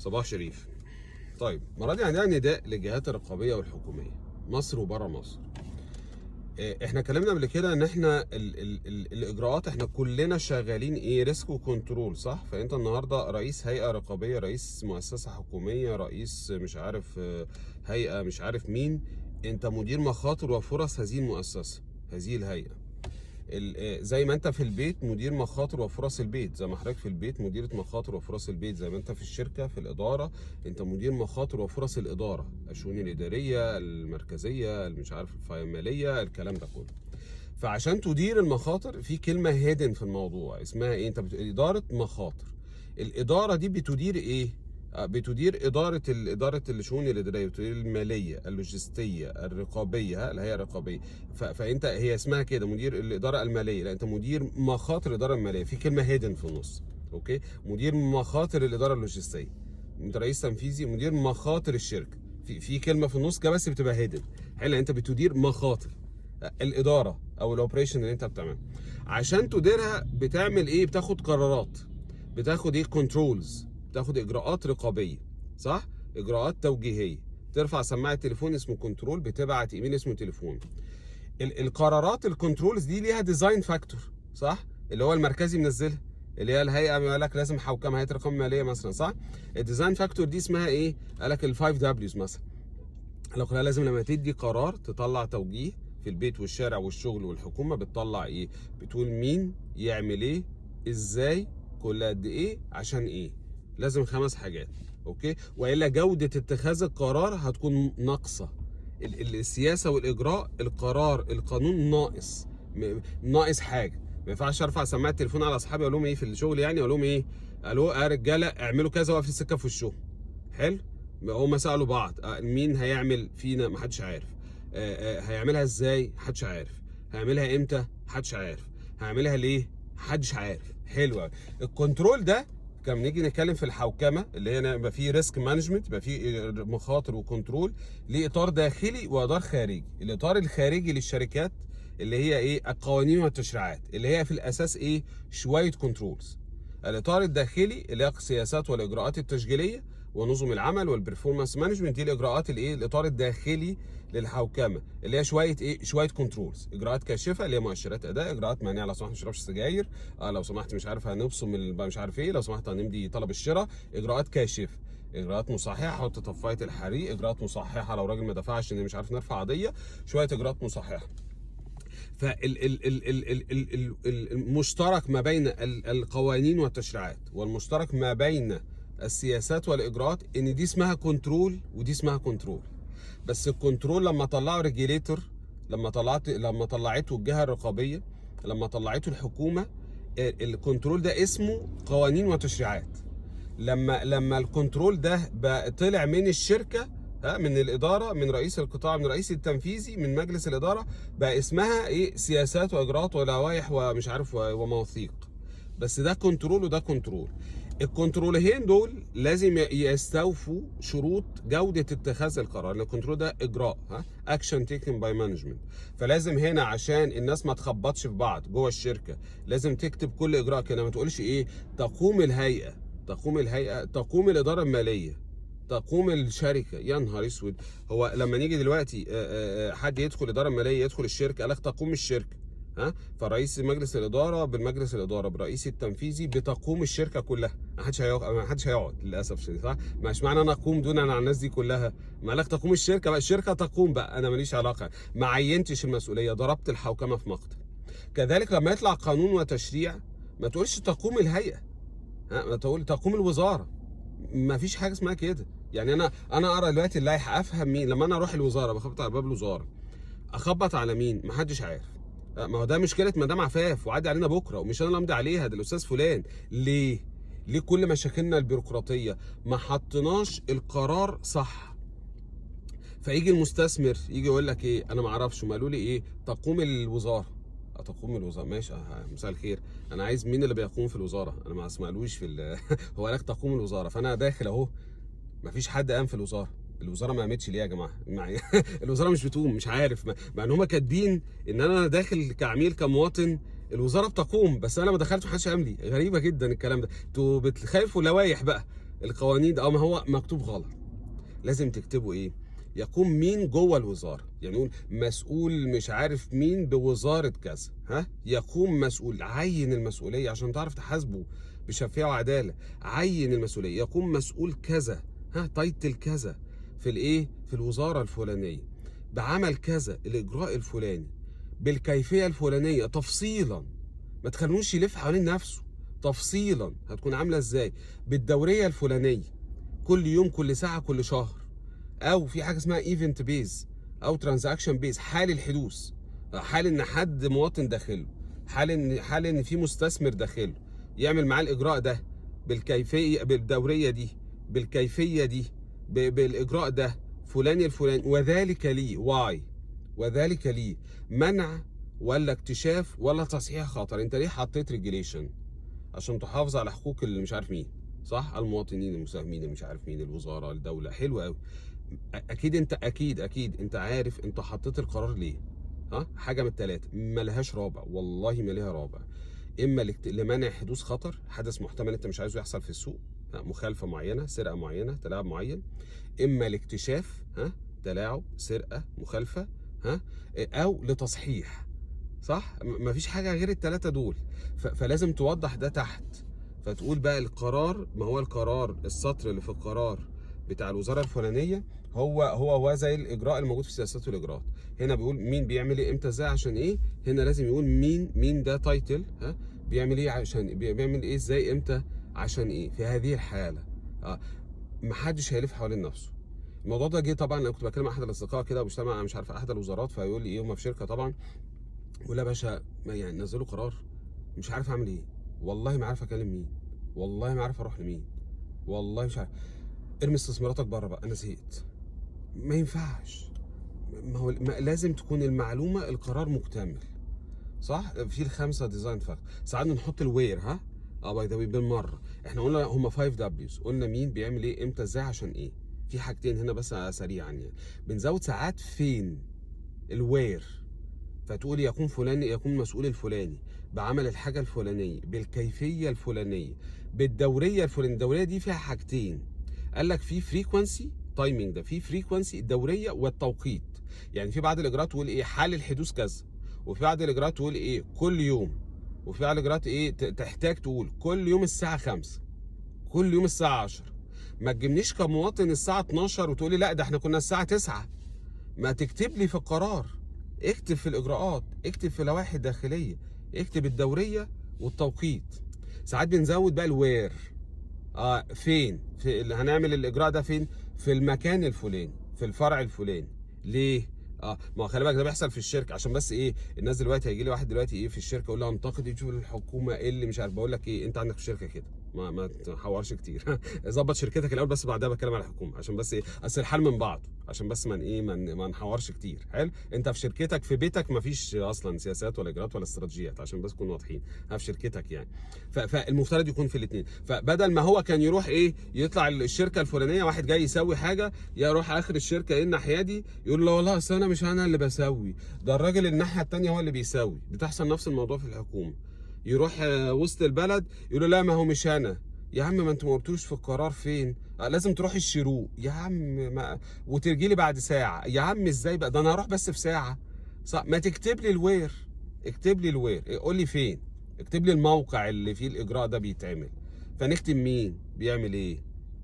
صباح شريف. طيب، المرة دي عندنا نداء للجهات الرقابية والحكوميه، مصر وبره مصر. احنا اتكلمنا قبل كده ان احنا ال ال ال الاجراءات، احنا كلنا شغالين ايه؟ risk و control، صح؟ فانت النهارده رئيس هيئة رقابيه، رئيس مؤسسة حكوميه، رئيس مش عارف هيئة مش عارف مين، انت مدير مخاطر وفرص هذه المؤسسه، هذه الهيئه. زي ما انت في البيت مدير مخاطر وفرص البيت، زي ما حضرتك في البيت مديرة مخاطر وفرص البيت، زي ما انت في الشركة في الإدارة انت مدير مخاطر وفرص الإدارة، الشؤون الإدارية المركزية، مش عارف المالية، الكلام ده كله. فعشان تدير المخاطر في كلمة hidden في الموضوع اسمها ايه؟ انت إدارة مخاطر. الإدارة دي بتدير ايه؟ بتدير إدارة الشؤون الإدارية، بتدير المالية، اللوجستية، الرقابية، ها، الهيئة الرقابية. فأنت هي اسمها كده مدير الإدارة المالية، لا، أنت مدير مخاطر الإدارة المالية، في كلمة hidden في النص، okay؟ مدير مخاطر الإدارة اللوجستية، أنت رئيس تنفيذي مدير مخاطر الشركة، في كلمة في النص كده بس بتبقى hidden. حلو، أنت بتدير مخاطر الإدارة أو ال operation اللي أنت بتعمله. عشان تديرها بتعمل إيه؟ بتاخد قرارات، بتاخد ايه؟ controls، بتاخد اجراءات رقابيه، صح؟ اجراءات توجيهيه. ترفع سماعه تليفون اسمه control، بتبعت ايميل اسمه تليفون. القرارات ال controls دي ليها design factor، صح؟ اللي هو المركزي منزلها، اللي هي الهيئه، بيقول لك لازم حوكمة هيئة الرقابة المالية مثلا، صح؟ ال design factor دي اسمها ايه؟ قال لك ال five Ws مثلا. لو كلها لازم لما تدي قرار تطلع توجيه في البيت والشارع والشغل والحكومه، بتطلع ايه؟ بتقول مين يعمل ايه، ازاي، كل قد ايه، عشان ايه. لازم خمس حاجات، okay؟ والا جوده اتخاذ القرار هتكون ناقصه. السياسة والاجراء، القرار، القانون ناقص، ناقص حاجه. ما ينفعش ارفع سماعه التليفون على اصحابي اقول لهم ايه في الشغل، يعني اقول لهم ايه؟ الو يا رجاله اعملوا كذا، واقف السكة في وشهم. حلو، هما سالوا بعض مين هيعمل فينا؟ محدش عارف. هيعملها ازاي؟ محدش عارف. هيعملها امتى؟ محدش عارف. هيعملها ليه؟ محدش عارف. حلو أوي. ال control ده كان بنيجي نتكلم في الحوكمه، اللي هي يبقى فيه risk management، يبقى فيه مخاطر و control، ليه اطار داخلي واطار خارجي. الاطار الخارجي للشركات اللي هي ايه؟ القوانين والتشريعات، اللي هي في الاساس ايه؟ شوية controls. الاطار الداخلي اللي هي السياسات والاجراءات التشغيلية ونظم العمل وال performance management، دي الاجراءات الايه؟ الاطار الداخلي للحوكمه، اللي هي شوية ايه؟ شوية controls، اجراءات كاشفة اللي هي مؤشرات اداء، اجراءات مانعة، لو سمحت ما تشربش سجاير، لو سمحت مش عارف هنبصم مش عارف ايه، لو سمحت هنمضي طلب الشراء، اجراءات كاشفه. اجراءات مصححه، حط طفايه الحريق، اجراءات مصححه لو راجل ما دفعش ان مش عارف نرفع قضيه، شوية اجراءات مصححه. فالمشترك ما بين القوانين والتشريعات والمشترك ما بين السياسات والاجراءات ان دي اسمها control ودي اسمها control. بس ال control لما طلعوا regulator، لما طلعته الجهة الرقابيه، لما طلعته الحكومه، ال control ده اسمه قوانين وتشريعات. لما ال control ده بقى طلع من الشركه، ها، من الاداره، من رئيس القطاع، من رئيس التنفيذي، من مجلس الاداره، بقى اسمها ايه؟ سياسات واجراءات ولوائح ومش عارف ومواثيق. بس ده control وده control. ال control ين دول لازم يستوفوا شروط جودة اتخاذ القرار، لأن ال control ده اجراء، ها، action taken by management. فلازم هنا عشان الناس ما تخبطش في بعض جوه الشركة لازم تكتب كل اجراء كده. ما تقولش ايه؟ تقوم الهيئة، تقوم الهيئة، تقوم الإدارة المالية، تقوم الشركه. يا نهار اسود! هو لما نيجي دلوقتي حد يدخل الادارة الماليه، يدخل الشركه، قال لك تقوم الشركه، ها، فرئيس مجلس الادارة بالمجلس الادارة برئيس التنفيذي بتقوم الشركة كلها. ما حدش هيقعد للاسف الشديد، صح؟ مش معنى انا اقوم دونا عن الناس دي كلها. ما لك تقوم الشركة بقى، الشركة تقوم بقى، انا ماليش علاقه، ما عينتش المسؤوليه، ضربت الحوكمة في مقتل. كذلك لما يطلع قانون وتشريع ما تقولش تقوم الهيئه، ها، ما تقول تقوم الوزاره. ما فيش حاجة اسمها كده. يعني انا اقرا دلوقتي اللائحة افهم مين؟ لما انا اروح الوزارة بخبط على باب الوزاره، اخبط على مين؟ ما حدش عارف. ما هو ده مشكلة مدام عفاف، وعدي علينا بكره، ومش انا اللي امضي عليها، ده الاستاذ فلان. ليه؟ ليه كل مشاكلنا البيروقراطيه؟ ما حطيناش القرار صح. فيجي المستثمر يجي يقول لك ايه؟ انا ما اعرفش، هم قالوا لي ايه؟ تقوم الوزاره. تقوم الوزاره، ماشي، مساء الخير، انا عايز مين اللي بيقوم في الوزاره؟ انا ما اسمعلوش في هو قال لك تقوم الوزاره، فانا داخل اهو، ما فيش حد قام في الوزاره. الوزارة ما قامتش ليه يا جماعه؟ الوزارة مش بتقوم، مش عارف، مع ان هم كاتبين ان انا داخل كعميل كمواطن الوزارة بتقوم، بس انا ما دخلت محدش قام لي. غريبة جدا الكلام ده. انتوا بتخالفوا لوائح بقى. القوانين ده، ما هو مكتوب غلط. لازم تكتبه ايه؟ يقوم مين جوه الوزارة، يعني نقول مسؤول مش عارف مين بوزارة كذا، ها، يقوم مسؤول، عين المسؤولية عشان تعرف تحاسبه بشفافيه وعداله، عين المسؤولية، يقوم مسؤول كذا، ها، title كذا في الايه، في الوزارة الفلانية، بعمل كذا، الاجراء الفلاني، بالكيفية الفلانية، تفصيلا. ما تخلوش يلف حوالين نفسه، تفصيلا هتكون عامله ازاي، بالدوريه الفلانية، كل يوم، كل ساعة، كل شهر، او في حاجة اسمها event base او transaction base، حال الحدوث، حال ان حد مواطن داخله، حال ان في مستثمر داخله، يعمل معاه الاجراء ده بالكيفية، بالدوريه دي، بالكيفية دي، بالاجراء ده فلان الفلاني، وذلك ليه why، وذلك ليه منع ولا اكتشاف ولا تصحيح خطر. انت ليه حطيت regulation؟ عشان تحافظ على حقوق اللي مش عارف مين، صح؟ المواطنين، المساهمين، اللي مش عارف مين، الوزاره، الدوله. حلو قوي. اكيد انت، اكيد اكيد انت عارف انت حطيت القرار ليه. ها، حاجة من الثلاثة ما لهاش رابع، والله ما ليها رابع. اما لمنع حدوث خطر، حدث محتمل انت مش عايزه يحصل في السوق، ها، مخالفة معينه، سرقه معينه، تلاعب معين. اما لاكتشاف، ها، تلاعب، سرقه، مخالفه، ها، او لتصحيح، صح؟ مفيش حاجة غير الثلاثة دول. فلازم توضح ده تحت، فتقول بقى القرار، ما هو القرار، السطر اللي في القرار بتاع الوزارة الفلانية هو هو هو زي الاجراء الموجود في السياسات والاجراءات. هنا بيقول مين بيعمل ايه، امتى، ازاي، عشان ايه. هنا لازم يقول مين، مين ده title، ها، بيعمل ايه، عشان بيعمل ايه، ازاي، امتى، عشان ايه. في هذه الحالة محدش هيلف حوالين نفسه. الموضوع ده جه طبعا، انا كنت بكلم احد الاصدقاء كده وبيشتغل مع مش عارف احد الوزارات، فيقول لي ايه، هم في شركة طبعا، يقول لي يا باشا ما يعني نزلوا قرار مش عارف اعمل ايه، والله ما عارف اكلم مين، والله ما عارف اروح لمين، والله مش عارف، ارمي استثماراتك بره بقى، انا زهقت. ما ينفعش، ما هو ما لازم تكون المعلومه، القرار مكتمل، صح؟ في الخمسة design factor. ساعات نحط ال where، ها، by the way بالمره، احنا قلنا هما 5 Ws، قلنا مين بيعمل ايه، امتى، ازاي، عشان ايه. في حاجتين هنا بس سريعا يعني، بنزود ساعات فين، ال where، فتقول يكون فلان، يكون مسؤول الفلاني بعمل الحاجة الفلانية، بالكيفية الفلانية، بالدوريه الفلانيه. الدورية دي فيها حاجتين، قال لك في frequency timing، ده في frequency الدورية والتوقيت. يعني في بعض الاجراءات تقول ايه، حال الحدوث كذا، وفي بعض الاجراءات تقول ايه، كل يوم، وفي بعض الاجراءات ايه، تحتاج تقول كل يوم الساعة 5، كل يوم الساعة 10. ما تجيبنيش كمواطن الساعة 12 وتقولي لا ده احنا كنا الساعة 9. ما تكتب لي في القرار، اكتب في الاجراءات، اكتب في لوائح الداخليه، اكتب الدورية والتوقيت. ساعات بنزود بقى ال where، فين، في اللي هنعمل الاجراء ده فين، في المكان الفلاني، في الفرع الفلاني. ليه؟ ما هو خلي بالك ده بيحصل في الشركه، عشان بس ايه، الناس دلوقتي هيجي لي واحد دلوقتي ايه في الشركة يقول له انتقد، يشوف الحكومة ايه اللي مش عارف. بقول لك ايه، انت عندك في الشركة كده، ما تحورش كتير، ظبط شركتك الاول بس، بعدها بتكلم على الحكومه، عشان بس ايه، اصل الحال من بعض، عشان بس ما ايه ما نحورش كتير. حلو، انت في شركتك في بيتك ما فيش اصلا سياسات ولا اجراءات ولا استراتيجيات، عشان بس نكون واضحين، ها، في شركتك يعني. فالمفترض يكون في الاثنين. فبدل ما هو كان يروح ايه، يطلع الشركة الفلانيه، واحد جاي يسوي حاجة يروح اخر الشركة ايه الناحية دي، يقول له والله اصل انا مش انا اللي بسوي ده، الراجل الناحية الثانية هو اللي بيسوي. بتحصل نفس الموضوع في الحكومه، يروح وسط البلد يقول له لا ما هو مش انا. يا عم ما انتوا ما قلتوش في القرار فين، لازم تروح الشروق يا عم، ما وترجي لي بعد ساعه. يا عم ازاي بقى، ده انا هروح بس في ساعه، صح؟ ما تكتب لي ال where، اكتب لي ال where، قول لي فين، اكتب لي الموقع اللي فيه الاجراء ده بيتعمل. فنكتب مين بيعمل ايه،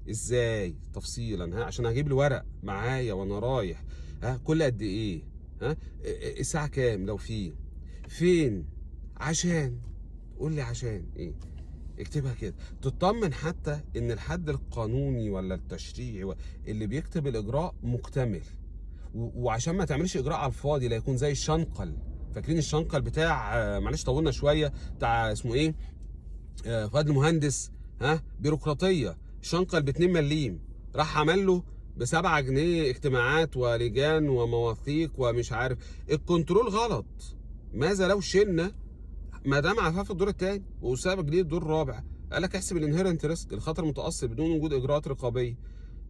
ازاي، تفصيلا، ها، عشان هجيب الورق معايا وانا رايح، ها، كل قد ايه، ها، الساعة كام لو في، فين، عشان قول لي عشان ايه. اكتبها كده تطمن حتى ان الحد القانوني ولا التشريعي اللي بيكتب الاجراء مكتمل، وعشان ما تعملش اجراء على الفاضي، لا يكون زي الشنقل. فاكرين الشنقل بتاع معلش طولنا شويه، بتاع اسمه ايه، فؤاد المهندس، ها، بيروقراطيه. شنقل ب 2 مليم راح عمل له ب 7 جنيه اجتماعات ولجان ومواثيق ومش عارف. ال control غلط. ماذا لو شلنا مدام عفاف الدور الثاني واسامة جليل الدور الرابع؟ قال لك احسب ال inherent risk، الخطر المتاصل بدون وجود اجراءات رقابيه.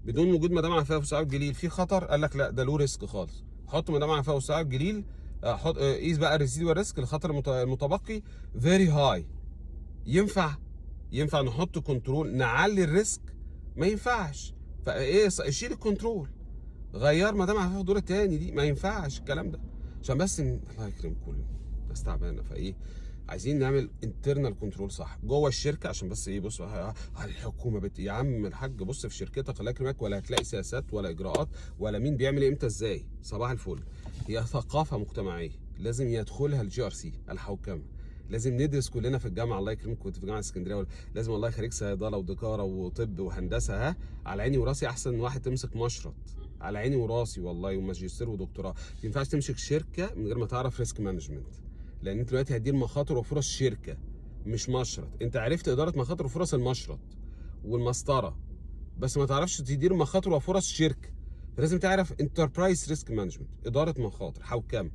بدون وجود مدام عفاف وسعاد جليل في خطر؟ قال لك لا، ده low risk خالص. حط مدام عفاف وسعاد جليل، حط قيس بقى ال residual risk، الخطر المتبقي very high. ينفع نحط control نعلي ال risk؟ ما ينفعش. فايه، شيل ال control، غير مدام عفاف الدور التاني دي، ما ينفعش الكلام ده. عشان بس الله يكرم كل الناس تعبانه. فايه، عايزين نعمل internal control صح جوه الشركه، عشان بس ايه، بص الحكومة يا عم الحاج بص في شركتك الله يكرمك، ولا هتلاقي سياسات ولا اجراءات ولا مين بيعمل ايه امتى ازاي. صباح الفل. هي ثقافة مجتمعية لازم يدخلها ال GRC، الحوكمه. لازم ندرس كلنا في الجامعه، الله يكرمك كنت في جامعه اسكندريه، لازم الله يخليك صيدلة ودكاره وطب وهندسه، ها على عيني وراسي، احسن واحد تمسك مشرط على عيني وراسي والله، وماجستير ودكتوراه. ما ينفعش تمسك شركة من غير ما تعرف risk management، لان انت دلوقتي هتدير مخاطر وفرص شركة مش مشرط. انت عرفت ادارة مخاطر وفرص المشرط والمسطره، بس ما تعرفش تدير مخاطر وفرص شركه. فلازم تعرف enterprise risk management، ادارة مخاطر، حوكمه،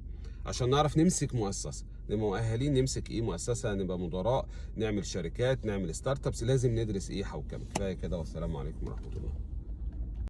عشان نعرف نمسك مؤسسه، نبقى مؤهلين نمسك ايه مؤسسه، نبقى مدراء، نعمل شركات، نعمل startups. لازم ندرس ايه حوكمه. كفاية كده، والسلام عليكم ورحمة الله.